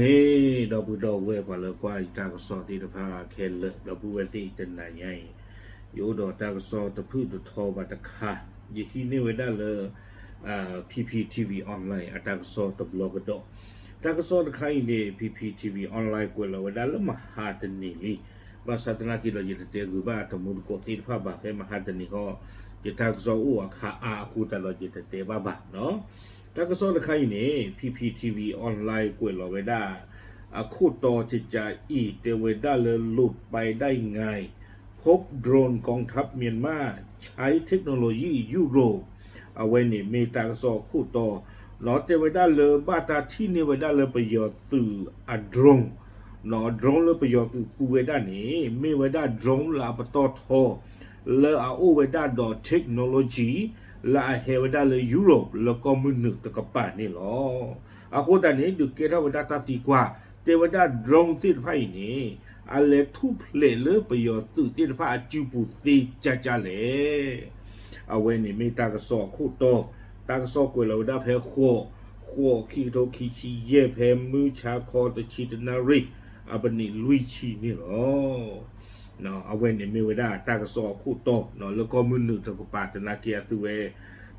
ဂ့ၤ ဒီပုၢ်ဒီဝဲၢ်ပှၤလၢကွၢ်ယတၢ်ကစီၣ်သ့ၣ်တဖၣ်ခဲလၢာ် ဒီပုၢ်ဝဲၢ်သ့ၣ်တနၤညါအံၤ, ယအိၣ်ဒီးတၢ်ကစီၣ်တဖုၣ်တထီဘၣ်တခါ, ယဟံးန့ၢ်ဝဲဒၣ်လၢ P P T V Online အတၢ်ကစီၣ်တဘျီကဒီး, တၢ်ကစီၣ်တခါအံၤန့ၣ် P P T V Online ကွဲးလီၤဝဲဒၣ်လၢမဟါတနံၤလံ, ဘၣ်ဆၣ်သနာ်က့ဒီး ယတတဲဂုာ်ဘၣ်တမူတကိးသ့ၣ်တဖၣ်ဘၣ် ဖဲမဟါတနံၤဃီ, ယတၢ်ကစီၣ်အိၣ်အခါအါအဃိသတးဒီး ယတတဲဘၣ်ဘၣ်နီၤ. တၢ်ကစီၣ်တခါအံၤန့ၣ် P P T V Online ကွဲးလီၤဝဲဒၣ် အခိၣ်တီကကးအံၤ တဲဝဲဒၣ်လၢ หลุดไปได้ไง พบโดรนกองทัพเมียนมาใช้เทคโนโลยียุโรป အဝဲန့ၣ်မ့ၢ်တၢ်ကစီၣ်အခိၣ်တီ, နီၤ တဲဝဲဒၣ်လၢဘၣ်တၢ်ထံၣ်န့ၢ်ဝဲဒၣ်လၢပယီၤသုးအ drone, နီၤ drone လၢပယီၤသုးသူဝဲဒၣ်န့ၣ် မ့ၢ်ဝဲဒၣ် drone လၢအပတီၢ်ထီ လၢအအိၣ်ဝဲဒၣ်ဒီး technology လၢအဟဲဝဲဒၣ်လၢ Europe လၢကီၢ်မုၢ်နုာ်တကပၤန့ၣ်လီၤ. အဃိသတးန့ၣ် ဒုးကဲထီၣ်ဝဲဒၣ်တၢ်သံကွၢ်, တဲဝဲဒၣ် drone သ့ၣ်တဖၣ်အံၤန့ၣ် အလဲၤထူၣ်ဖျဲးလၢပယီၤသုးသ့ၣ်တဖၣ်အစုပူၤသ့ကၢ်ကၢ်လဲၣ်. အဝဲန့ၣ်မ့ၢ်တၢ်ကစီၣ်အခိၣ်တီ, တၢ်ကစီၣ်ကွဲးလီၤဝဲဒၣ်ဖဲဃိး, ဃိး ခံကထိခံဆံယဲၢ် ဖဲမုၢ်ဆါခီတဆံတနၣ်ရံၣ် အပနံးလွံၢ်ဆံန့ၣ်လီၤ. အဝဲန့ၣ်မ့ၢ်ဝဲဒၣ်တၢ်ကစီၣ်အခိၣ်တီ လၢကီၢ်မုၢ်နုာ်တကပၤသနာ်က့ အသုဝဲ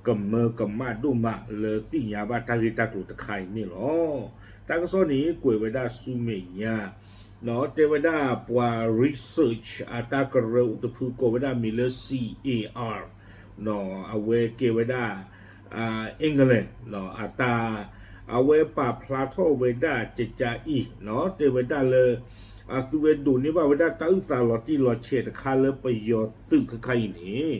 ကမၢကမၣ်ဒိၣ်မးလၢသ့ၣ်ညါဘၣ်တၢ်ဂ့ၢ်တၢ်ကျိၤတခါအံၤန့ၣ်လီၤ. တၢ်ကစီၣ်န့ၣ်ကွဲးဝဲဒၣ်ဆူမဲာ်ညါ, တဲဝဲဒၣ်ပှၤ research အတၢ်ကရၢတဖုကိးဝဲဒၣ်မံၤလၢ C A R, အဝဲကဲဝဲဒၣ် England အတၢ်, အဝဲပာ်ဖျါထီၣ်ဝဲဒၣ်ကကးအံၤ, တဲဝဲဒၣ်လၢ အသုဝဲဒိးန့ၢ်ဘၣ်ဝဲဒၣ်တၢ်အုၣ်သးလီၤတံၢ်လီၤဆဲးတခါလၢပယီၤသုးခဲခါအံၤန့ၣ်,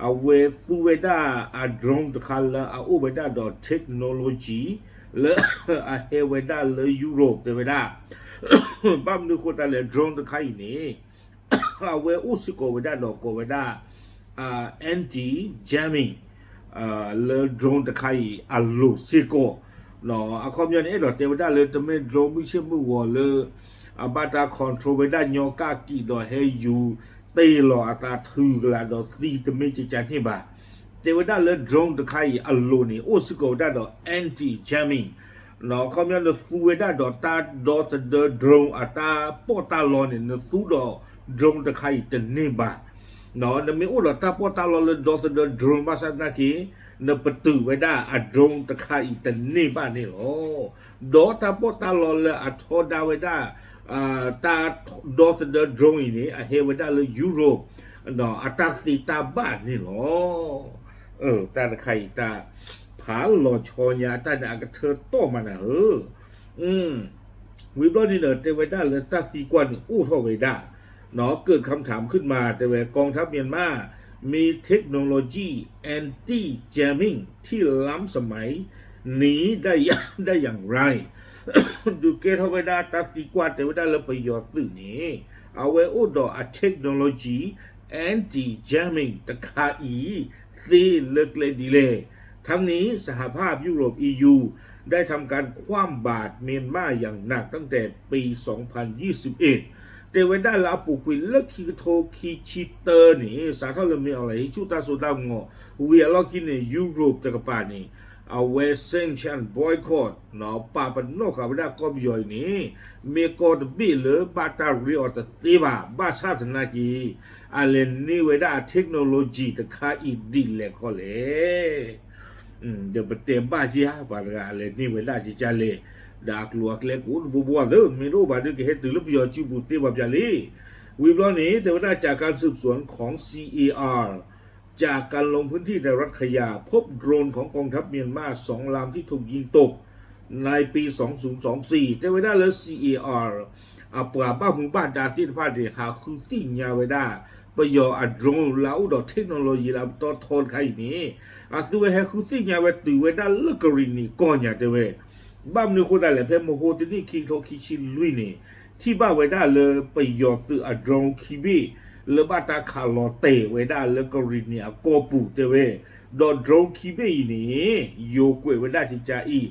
အဝဲသူဝဲဒၣ်အ drone တခါလၢအအိၣ်ဝဲဒၣ်ဒီး technology လၢအဟဲဝဲဒၣ်လၢ Europe တဲဝဲဒၣ်, ဘၣ်မနုၤအဃိသတးလဲၣ် drone တခါအံၤန့ၣ် အဝဲအိၣ်စ့ၢ်ကီးဝဲဒၣ်ဒီးကိးဝဲဒၣ် anti jamming လၢ drone တခါအံၤအလိၤစ့ၢ်ကီး, အခီပညီန့ၣ် အဲၣ်ဒိးတဲဝဲဒၣ်လၢတမ့ၢ် drone မုၢ်ဆ့ၣ်မုၢ်ဂီၤလၢ အဘၣ်တၢ် control ဝဲဒၣ်ညီကၣ်ကံာ်ဒီးဟဲယူၤတ့ၢ်လီၤအသးထုကလးဒီးသံတမ့ၢ်ကကးန့ၣ်ဘၣ်. တဲဝဲဒၣ်လၢ drone တခါအံၤအလိၤန့ၣ် အိၣ်စ့ၢ်ကီးဝဲဒၣ်ဒီး anti jamming, အခီပညီနသူဝဲဒၣ်ဒီးတၢ်ဒီသဒၢ drone အတၢ်ပီးတၢ်လီန့ၣ် နသူဒီး drone တခါအံၤတန့ၢ်ဘၣ်. နမ့ၢ်အိၣ်ဒီးတၢ်ပီးတၢ်လီလၢဒီသဒၢ drone ဘၣ်ဆၣ်သနာ်က့ နပတုာ်ဝဲဒၣ်အ drone တခါအံၤတန့ၢ်ဘၣ်န့ၣ်လီၤ. ဒီးတၢ်ပီးတၢ်လီလၢအထီဒါဝဲဒၣ် တၢ်ဒီသဒၢ drone အံၤန့ၣ် အဟဲဝဲဒၣ်လၢ Europe အတၢ်သ့တၢ်ဘၣ်န့ၣ်လီၤ. တၢ်တခါအံၤတၢ်ဖးလီၤဆီညါ တၢ်န့ၣ်အကထၢတီၢ်မးနၤဧၢ. ဝံၤဘျီန့ၣ်ဒီး တဲဝဲဒၣ်လၢတၢ်သံကွၢ်န့ၣ်အိၣ်ထီၣ်ဝဲဒၣ်, เกิดคำถามขึ้นมา တဲဝဲ กองทัพเมียนมามีเทคโนโลยี anti jamming ที่ล้ำสมัยนี้ได้อย่างไร ဒုးကဲထီၣ်ဝဲဒၣ်တၢ်သံကွၢ် တဲဝဲဒၣ်လၢပယီၤသုးန့ၣ် အဝဲအိၣ်ဒီးအ technology anti jamming တခါအံၤ သ့လၢကျဲဒ်လဲၣ်. ทั้งนี้ สหภาพยุโรป E U ได้ทำการคว่ำบาตรเมียนมาอย่างหนักตั้งแต่ปี สองพันยี่สิบเอ็ด တဲဝဲဒၣ်လၢအပူၤကွံာ်လၢခံကထိခံဆံတၢန့ၣ် စးထီၣ်လၢမ့ၢ်အီၤလၢဟံးဆူၣ်တၢ်စိတၢ်ကမီၤ ဝံၤအလီၢ်ခံန့ၣ် ယူရပၤတကပၤန့ၣ် အဝဲ sanction boycott ပာ်ပနီၣ်ဃာ်ဝဲဒၣ်ကီၢ်ပယီၤအံၤန့ၣ် မ့ၢ်ကီၢ်တဘ့ၣ်လၢဘၣ်တၢ်ရ့အီၤတသ့ဘၣ် ဘၣ်ဆၣ်သနာ်က့ အလဲၤန့ၢ်ဝဲဒၣ်အ technology တခါအံၤဒ်လဲၣ်ခီလဲၣ်. ဒီးပတဲဘၣ်ယၤ ပှၤတဂၤအလဲၤန့ၢ်ဝဲဒၣ်ကကလဲၣ်, ဒီးအကျိၤအကျဲကအိၣ်တဘိဘိသ့ မ့ၢ်တအိၣ်ဘၣ်ဒီးကဟဲတုၤလၢပယီၤစုပူၤသ့ပှၤပျၢ်လံ. ဝံၤဘျီန့ၣ် တဲဝဲဒၣ် จากการสืบสวนของ ซีเออาร์ จากการลงพื้นที่ในรัฐขยา พบโดรนของกองทัพเมียนมาสองลำที่ถูกยิงตกในปี สองพันยี่สิบสี่ တဲဝဲဒၣ်လၢ ซีเออาร์ အပှၤဘၣ်မူဘၣ်ဒါသ့ၣ်တဖၣ်န့ၣ် ဟးဃုသ့ၣ်ညါဝဲဒၣ် ပယီၤအ drone လၢအအိၣ်ဒီး technology လၢအပတီၢ်ထီတခါအံၤန့ၣ် အသုဝဲဟဲဃုသ့ၣ်ညါဝဲတုၤဝဲဒၣ်လၢကရံၣ်နံၣ်ကီၢ်ညါတဲဝဲ. ဘၣ်မနုၤအဃိသတးလဲၣ် ဖဲမဟိတနံၣ်ခံကထိခံဆံလွံၢ်န့ၣ် ထံၣ်ဘၣ်ဝဲဒၣ်လၢပယီၤသုးအ drone ခံဘ့ၣ် လၢဘၣ်တၢ်ခးလီၤတဲာ်ဝဲဒၣ်လၢကရံၣ်နံၣ်အကီၢ်ပူၤတဲဝဲ, ဒီး drone ခံဘ့ၣ်အံၤန့ၣ် ယိၤကွဲးဝဲဒၣ်ကကးအံၤ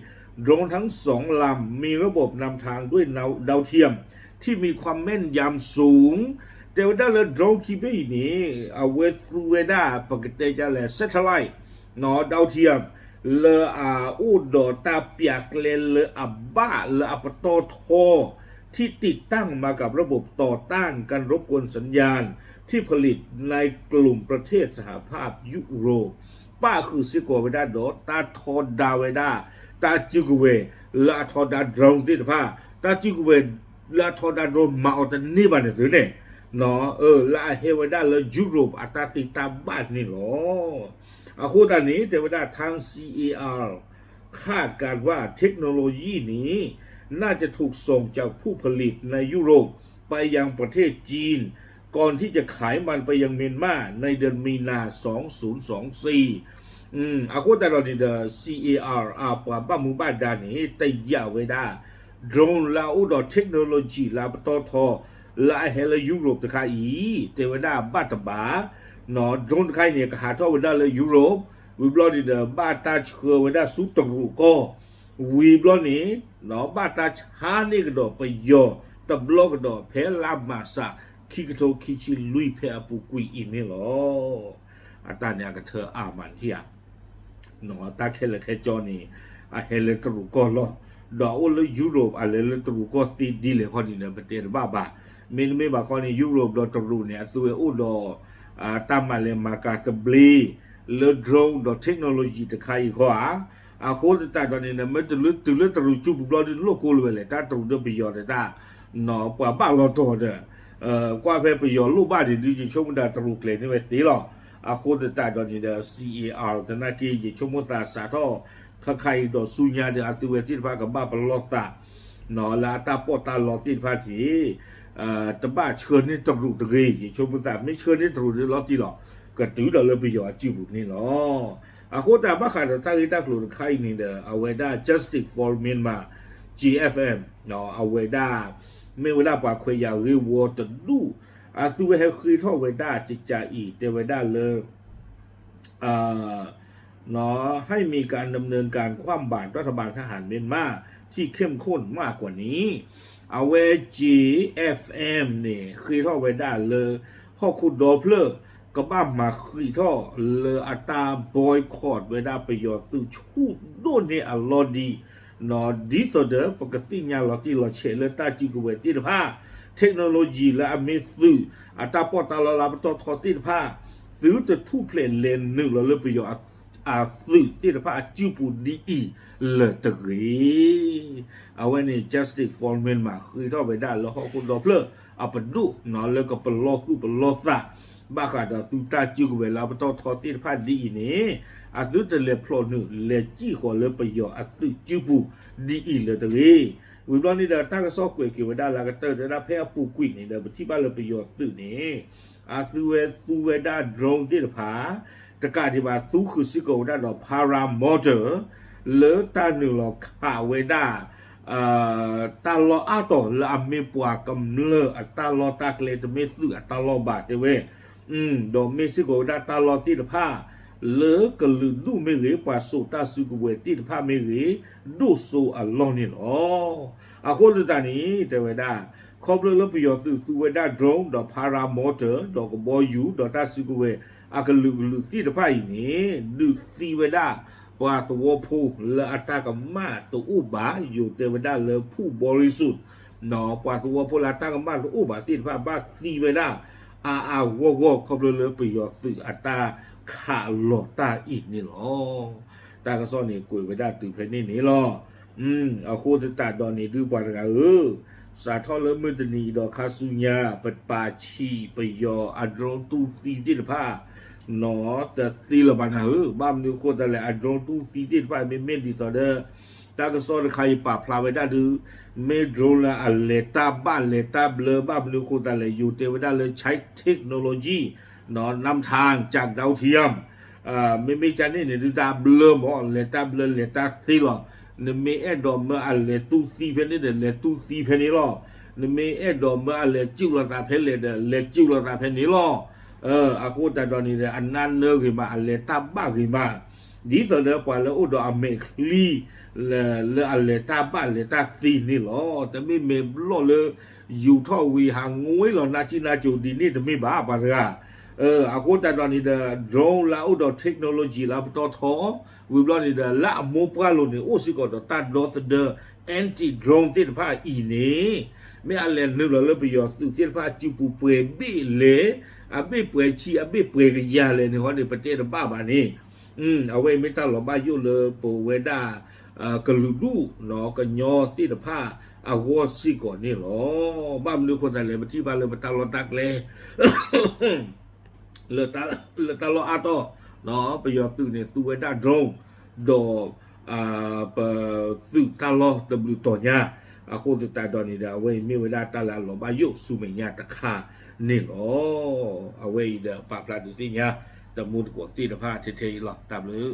drone ทั้งสองลำมีระบบนำทางด้วยดาวเทียมที่มีความแม่นยำสูง တဲဝဲဒၣ်လၢ drone ခံဘ့ၣ်အံၤန့ၣ် အဝဲသူဝဲဒၣ် ပကတဲဒ်လဲၣ် satellite ဒၣ်ထံၣ် လၢအအိၣ်ဒီးတၢ်ပျးကျဲလၢအဘၣ်လၢအပတီၢ်ထီ ที่ติดตั้งมากับระบบต่อต้านการรบกวนสัญญาณ ที่ผลิตในกลุ่มประเทศสหภาพยุโรป ပၣ်ဃုာ်စ့ၢ်ကီးဝဲဒၣ်ဒီးတၢ်ထီဒါဝဲဒၣ် တၢ်စုကဝဲၤလၢအထီဒါ drone သ့ၣ်တဖၣ် တၢ်စုကဝဲၤလၢအထီဒါ drone မၤအီၤတန့ၢ်ဘၣ်န့ၣ်သုန့ၣ် လၢအဟဲဝဲဒၣ်လၢ Europe အတၢ်သ့တၢ်ဘၣ်န့ၣ်လီၤ. အဃိသတးန့ၣ် တဲဝဲဒၣ် ทาง ซี เอ อาร์ คาดการณ์ว่าเทคโนโลยีนี้น่าจะถูกส่งจากผู้ผลิตในยุโรปไปยังประเทศจีน ก่อนที่จะขายมันไปยังเมียนมา ในเดือนมีนา สองพันยี่สิบสี่ အဃိသတးဒီးန့ၣ်ဒီး ซี เอ อาร์ အပှၤဘၣ်မူဘၣ်ဒါန့ၣ် တယာ်ဝဲဒၣ် drone လၢအအိၣ်ဒီး technology လၢအပတီၢ်ထီ လၢအဟဲလၢ Europe တခါအံၤ တဲဝဲဒၣ်ဘၣ်တဘၣ် drone တခါအံၤန့ၣ် ကဟးထီၣ်ဝဲဒၣ်လၢ Europe ဝံၤဘျီန့ၣ်ဒီး ဘၣ်တၢ်ဆှၢဝဲဒၣ်ဆူတရူးကီၢ် ဝံၤဘျီန့ၣ် ဘၣ်တၢ်ဆါန့ၢ်ကဒီးပယီၤတဘျီကဒီး ဖဲလါမၢ်ၡး ခံကထိခံဆံလွံၢ် ဖဲအပူၤကွံာ်အံၤန့ၣ်လီၤ. အတၢ်န့ၣ်အကထၢအါမးန့ၣ်ဧါ တၢ်ခဲလၢာ်ခဲဆ့န့ၣ် အဟဲလၢတရူးကီၢ်လီၤ. ဒီးအအိၣ်လၢ Europe အလဲၤလၢတရူးကီၢ်သ့ဒ်လဲၣ်ခီန့ၣ်ဒီး ပတဲတဘၣ်ဘၣ်. မ့တမ့ၢ်ဘၣ်ခီန့ၣ် Europe ဒီးတရူးန့ၣ် အသုဝဲအိၣ်ဒီး တၢ်မၤလဲၤမၤကၤသဘျ့ လၢ drone ဒီး technology တခါအံၤခီဧါ. အဃိသတးဒီးန့ၣ်ဒီး မ့ၢ်တလၢတုၤလၢတရူးစုပူၤဘျီဒုးလိၣ်ကိးလၢၤဝဲလဲၣ် တၢ်တရူးဒီးပယီၤဒီးတၢ် ပှၤဘၣ်လီၤတီၤဒီး ကွၢ်ဖဲပယီၤလိၣ်ဘၣ်ဒံးဒုး ယဆိကမိၣ်တၢ်တရူးကျဲၤန့ၢ်ဝဲသ့လီၤ. အဃိသတးဒီးန့ၣ်ဒီး ซี เอ อาร์ သနာ်က့ ယဆိကမိၣ်သးစးထီၣ် ခါခါအံၤဒီးဆူညါဒီး အသုဝဲသ့ၣ်တဖၣ်ကဘၣ်ပလီၢ်သး လၢအတၢ်ပီးတၢ်လီသ့ၣ်တဖၣ်န့ၣ် တဘၣ်ဆှၢန့ၢ်တရူးတဂ့ၤ ယဆိကမိၣ်သး မ့ၢ်ဆှၢန့ၢ်တရူးဒုးလီၤတံၢ်လီၤ ကတုၤဒီးလၢပယီၤအစုပူၤန့ၣ်လီၤ. အဃိသတးဘၣ်ဃးဒီးတၢ်ဂ့ၢ်တၢ်ကျိၤတခါအံၤန့ၣ်ဒီး အဝဲဒၣ် Justice for Myanmar, ကၠ့ FM အဝဲဒၣ် မ့ၢ်ဝဲဒၣ်ပှၤခွဲးယာ်ဂ့ၢ်ဝီတဒူၣ် အသုဝဲဟဲဃ့ထီၣ်ဝဲဒၣ်ကကးအံၤ တဲဝဲဒၣ်လၢ ให้มีการดำเนินการคว่ำบาตรรัฐบาลทหารเมียนมาที่เข้มข้นมากกว่านี้ အဝဲ ကၠ့ FM န့ၣ် ဃ့ထီၣ်ဝဲဒၣ်လၢ ဟီၣ်ခိၣ်ဒီဖျၢၣ် ကဘၣ်မၤဃံးထီၣ်လၢအတၢ် boycott ဝဲဒၣ်ပယီၤသုးဆူၣ်ဒိၣ်န့ၢ်အလီၢ်ဒံး ဒ်သိးဒီး ပကသ့ၣ်ညါလီၤတံၢ်လီၤဆဲးလၢတၢ်စုကဝဲၤသ့ၣ်တဖၣ် technology လၢအမ့ၢ်သုး အတၢ်ပီးတၢ်လီလၢပတီၢ်ထီသ့ၣ်တဖၣ် သုတထူၣ်ဖျဲးလဲၤနုာ်လီၤလၢပယီၤအသုးသ့ၣ်တဖၣ်အစုပူၤဒ်အံၤလၢၤတဂ့ၤ. အဝဲန့ၣ် Justice for Myanmar ဃ့ထီၣ်ဝဲဒၣ်လၢဟီၣ်ခိၣ်ဒီဖျၢၣ်အပဒိၣ် လၢကပလီၢ်သူၣ်ပလီၢ်သး ဘၣ်ဃးဒီးသုတၢ်စုကဝဲၤလၢအပတီၢ်ထီသ့ၣ်တဖၣ်ဒ်အံၤန့ၣ် အသုတလဲၤဖျိးနုာ်လဲၤစံၣ်ဃီၤလၢပယီၤအသုးစုပူၤဒ်အံၤလၢၤတဂ့ၤ. ဝံၤဘျီန့ၣ်ဒီး တၢ်ကစီၣ်ကွဲးက့ၤဝဲဒၣ်လၢအကတၢၢ်တဲဒၣ်ဖဲအပူၤကွံာ်န့ၣ်ဒီး ပထံၣ်ဘၣ်လၢပယီၤသုးန့ၣ် အသုဝဲသူဝဲဒၣ် drone သ့ၣ်တဖၣ် တကးဒံးဘၣ်သူဃုာ်စ့ၢ်ကီးဝဲဒၣ်ဒီး paramotor လၢတၢ်နုာ်လီၤခးဝဲဒၣ် တၢ်လီၢ်အါတီၤလၢအမ့ၢ်ပှၤကမျၢၢ်အတၢ်လီၢ်တၢ်ကျဲ တမ့ၢ်သုးအတၢ်လီၢ်ဘၣ်တဲဝဲ ဒီးမ့ၢ်စ့ၢ်ကီးဝဲဒၣ်တၢ်လီၢ်သ့ၣ်တဖၣ် လၢကလုာ်ဒူၣ်မ့ၢ်ဂ့ၤ ပှၤစိာ်တၢ်စုကဝဲၤသ့ၣ်တဖၣ်မ့ၢ်ဂ့ၤ ဒိၣ်စိအလီၢ်န့ၣ်လီၤ. အဃိသတးန့ၣ် တဲဝဲဒၣ် ခီဖျိလၢပယီၤသုးသူဝဲဒၣ် drone ဒီး paramotor ဒီးကဘီယူၤ ဒီးတၢ်စုကဝဲၤအကလုာ်ကလုာ်သ့ၣ်တဖၣ်အံၤန့ၣ် ဒုးသံဝဲဒၣ် ပှၤသဝီဖိလၢအတၢ်ကမၣ်တအိၣ်ဘၣ် ယိၤတဲဝဲဒၣ်လၢ ဖူၣ်ဘီရံစူး ပှၤသဝီဖိလၢအတၢ်ကမၣ်တအိၣ်ဘၣ်သ့ၣ်တဖၣ် ဘၣ်သံဝဲဒၣ် အါအါဂီၢ်ဂီၢ် ခီဖျိလၢပယီၤသုးအတၢ်ခးလီၤတၢ်အံၤန့ၣ်လီၤ. တၢ်ကစီၣ်န့ၣ်ကွဲးဝဲဒၣ်တုၤဖဲန့ၣ်န့ၣ်လီၤ. အဃိသတးဒီးန့ၣ်ဒုးပှၤတဂၤဧၢ, စးထီၣ်လၢမုၢ်တနံၤအံၤဒီးခါဆူညါ ပပာ်ဆံးပယီၤအ drone တူၢ်သံသ့ၣ်တဖၣ် နီၢ်တသ့လၢၤဘၣ်နၤဧၢ, ဘၣ်မနုၤအဃိသတးလဲၣ် အ drone တူၢ်သံသ့ၣ်တဖၣ် မ့မ့ၢ်ဒ်သိးဒီး တၢ်ကစီၣ်တခါအံၤပာ်ဖျါဝဲဒၣ်ဒုး မ့ၢ် drone လၢအလဲၤတၢ်ဘၣ်လဲၤတၢ်ဘျၢ ဘၣ်မနုၤအဃိသတးလဲၣ် ယိၤတဲဝဲဒၣ်လၢ ใช้เทคโนโลยี นำทางจากดาวเทียม မ့မ့ၢ်ကန့ၣ်န့ၣ်ဒုးတၢ်ဘျၢမး လဲၤတၢ်ဘျၢလဲၤတၢ်သ့လီၤ. နမ့ၢ်အဲၣ်ဒိးမၢအလဲၤတူၢ်သံဖဲန့ၣ်ဒီး လဲၤတူၢ်သံဖဲန့ၣ်လီၤ. နမ့ၢ်အဲၣ်ဒိးမၢအလဲၤစုၣ်လိာ်သးဖဲလဲၣ်ဒီး လဲၤစုၣ်လိာ်သးဖဲန့ၣ်လီၤ. အဃိသတးဒီးန့ၣ်ဒီး အနၢ်နၢဂ့ၤမး အလဲၤတၢ်ဘၣ်ဂ့ၤမး ဒ်သိးဒီးပှၤလၢအိၣ်ဒီးအမဲာ်ချံ လၢအလဲၤတၢ်ဘၣ်လဲၤတၢ်သ့န့ၣ်လီၤ. တမ့ၢ်မဲာ်ဘျီၣ်လၢ ယူၤထီၣ်ဝံၤဟးငွ့လီၤနၢ်ကံၣ်နၢ်ကိၤဒ်န့ၣ်တမ့ၢ်ဘၣ် ပှၤတဂၤ အဃိသတးဒီးန့ၣ်ဒီး drone လၢအအိၣ်ဒီး technology လၢပတီၢ်ထီ ဝံၤဘျီန့ၣ်ဒီး လၢအမိၢ်ပှၢ်လိၤန့ၣ် အိၣ်စ့ၢ်ကီးဒီးတၢ်ဒီသဒၢ anti drone သ့ၣ်တဖၣ်အံၤန့ၣ် မ့ၢ်အလဲၤနုာ်လီၤလၢပယီၤသုးသ့ၣ်တဖၣ်အစုပူၤပှဲၤဘ့ၣ်လဲၣ်, အဘ့ၣ်ပှဲၤဆံ အဘ့ၣ်ပှဲၤကယၤလဲၣ်န့ၣ်ဟီန့ၣ် ပတဲတဘၣ်ဘၣ်န့ၣ် အဝဲအံၤမ့ၢ်တၢ်လီၤဘၣ်ယိၣ်လၢပဝဲဒၣ် ကလုာ်ဒူၣ် ကညီသ့ၣ်တဖၣ်အဂီၢ်စ့ၢ်ကီးန့ၣ်လီၤ. ဘၣ်မနုၤအဃိသတးလဲၣ် ပထံၣ်ဘၣ်လၢပတၢ်လီၢ်တၢ်ကျဲ လၢတၢ်လီၢ်အါတီၢ် ပယီၤသုးန့ၣ် သူဝဲဒၣ် drone ဒီး ပသုးတၢ်လီၢ်တဘျုးတီၤညါ အဃိသတးဒီးန့ၣ်ဒီး အဝဲအံၤမ့ၢ်ဝဲဒၣ်တၢ်လၢအလီၤဘၣ်ယိၣ်ဆူမဲာ်ညါတခါန့ၣ်လီၤ. အဝဲအံၤဒီးပာ်ဖျါဒုးသ့ၣ်ညါ တမူတကိးသ့ၣ်တဖၣ်ထဲထဲအံၤလီၤ. တၢ်ဘျုး